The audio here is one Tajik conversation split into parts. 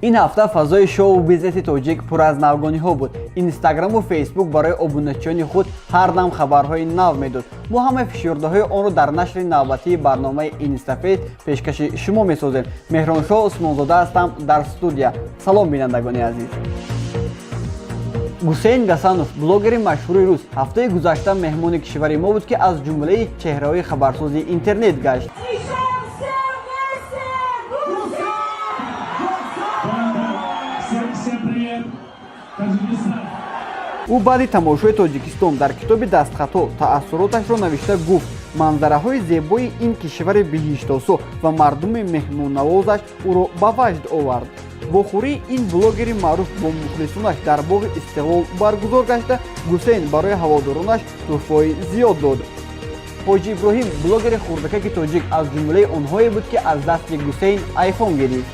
Ин ҳафта фазои шоу бизнеси тоҷик пур аз навгониҳо буд. Инстаграму Фейсбук барои обуначиёни худ ҳар дам хабарҳои нав медод. Мо ҳамаи фишурдаҳои онро дар нашри навбатии барномаи Инстафейс пешкаши шумо месозем. Меҳроншоҳ Усмонзода ҳастам дар студия. Салом, бинандагони азиз. Гусейн Гасанов, блогери машҳури рус, ҳафтаи гузашта меҳмони кишвари мо буд, ки аз ҷумлаи чеҳраҳои хабарсози интернет гашт. Всем привет! Таджикистан! Ӯ баъди тамошои Тоҷикистон дар китоби дастхатҳо таассуроташро навишта гуфт, манзараҳои зебои ин кишвари биҳиштосо ва мардуми меҳмоннавозаш ӯро ба ваҷд овард. Вохӯрии ин блогери маъруф бо мухлисонаш дар боғи Истиқлол баргузор гашта, Гусейн барои ҳаводоронаш тӯҳфаҳои зиёд дод. Ҳоҷи Иброҳим, блогери хурдакаки тоҷик, аз ҷумлаи онҳое буд, ки аз дасти Гусейн айфон гирифт.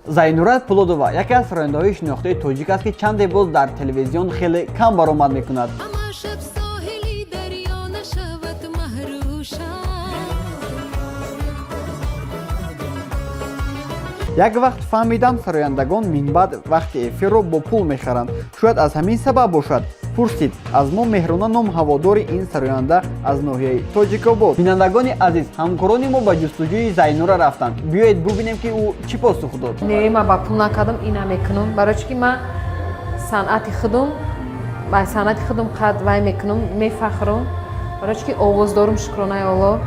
Зайнурат Пулодова яке аз сарояндаҳои шинохтаи тоҷик аст, ки чанде боз дар телевизион хеле кам баромад мекунад. Ама шаб соҳили дарё нашавад маҳрӯша. Як вақт фаҳмидам, сарояндагон минбаъд вақти эфирро бо пул мехаранд. Шояд аз ҳамин сабаб бошад, пурсид аз мо Меҳрона ном ҳаводори ин сароянда аз ноҳияи Тоҷикобод. Бинандагони азиз, ҳамкорони мо ба ҷустуҷӯи Зайнура рафтанд. Биёед бубинем, ки ӯ чӣ посух дод. Не, ман ба пул накардам, ина мекунам, барои чӣ ки ман санъати худум ба санъати худум қад вай мекунам, мефахрам, барои чӣ ки овоз дорум, шукронаи Алло.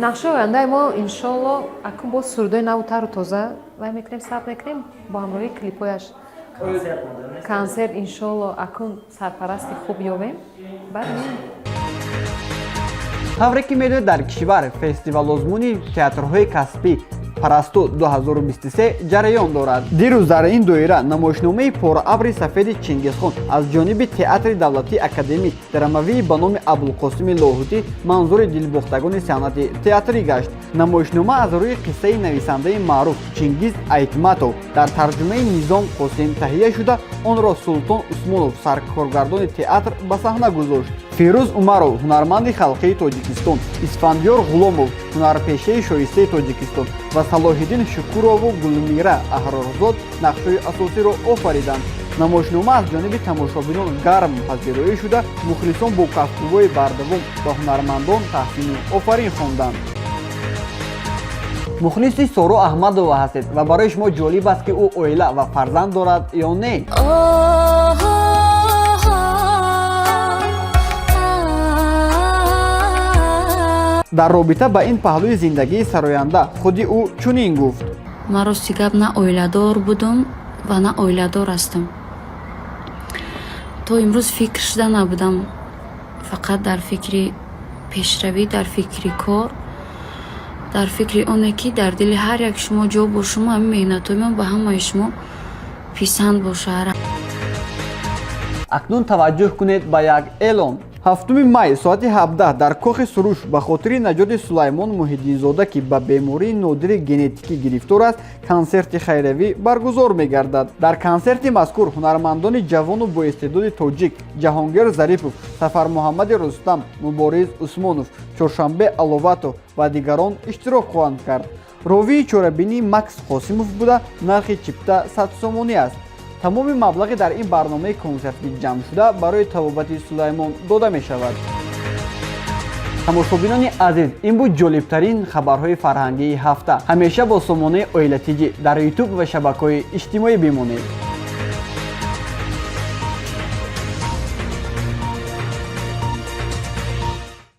Нақшаи ояндаи мо, иншоалло, акун боз сурудои наву тару тоза вай мекунем, сабт мекунем бо ҳамроҳии клипҳояш, консерт, иншоалло. Акун сарпарасти хуб ёбем, баъд Тавре ки медонед, дар кишвар фестивалозмуни театрҳои касбӣ «Парасту 2023» ҷараён дорад. Дирӯз дар ин доира намоишномаи «Пораабри сафеди Чингизхон» аз ҷониби Театри давлатии академӣ драмавии ба номи Абулқосими Лоҳутӣ манзури дилбохтагони санъати театрӣ гашт. Намоишнома аз рӯи қиссаи нависандаи маъруф Чингиз Айтматов дар тарҷумаи Низом Қосим таҳия шуда, онро Султон Усмонов, саркоргардони театр, ба саҳна гузошт. Фирӯз Умаров, ҳунарманди халқии Тоҷикистон, Исфандиёр Ғуломов, ҳунарпешаи шоистаи Тоҷикистон, ва Салоҳиддин Шукурову Гулмира Аҳрорзод нақшҳои асосиро офариданд. Намоишнома аз ҷониби тамошобинон гарм пазироӣ шуда, мухлисон бо кафкӯбҳои бардавом ба ҳунармандон таҳсину офарин хонданд. Мухлиси Соро Аҳмадова ҳастед ва барои шумо ҷолиб аст, ки ӯ оила ва фарзанд дорад ё не? Оҳ. Дар робита ба ин паҳлӯи зиндагии сароянда худи ӯ чунин гуфт: Ман, рости гап, на оиладор будум ва на оиладор ҳастам. То имрӯз фикр шуда набудам, фақат дар фикри пешравӣ, дар фикри кор, дар фикри оне ки дар дили ҳар як шумо ҷо бошуму ҳамин меҳнатҳои ман ба ҳамаи шумо писанд бошад. Акнун таваҷҷӯҳ кунед ба як эълон. 7 май соати 17 дар кохи Суруш ба хотири наҷоти Сулаймон Муҳиддинзода, ки ба бемории нодири генетикӣ гирифтор аст, консерти хайравӣ баргузор мегардад. Дар консерти мазкур ҳунармандони ҷавону боистеъдоди тоҷик Ҷаҳонгир Зарипов, Сафармуҳаммади Рустам, Мубориз Усмонов, Чоршанбе Аловатов ва дигарон иштирок хоҳанд кард. Ровии чорабинӣ Макс Қосимов буда, нархи чипта 100 сомонӣ аст. Тамоми маблағи дар ин барномаи консертӣ ҷамъшуда барои табобати Сулаймон дода мешавад. Тамошобинони азиз, ин буд ҷолибтарин хабарҳои фарҳангии ҳафта. Ҳамеша бо сомонаи Оила ТҷИ дар Ютуб ва шабакаҳои иҷтимоӣ бимонед.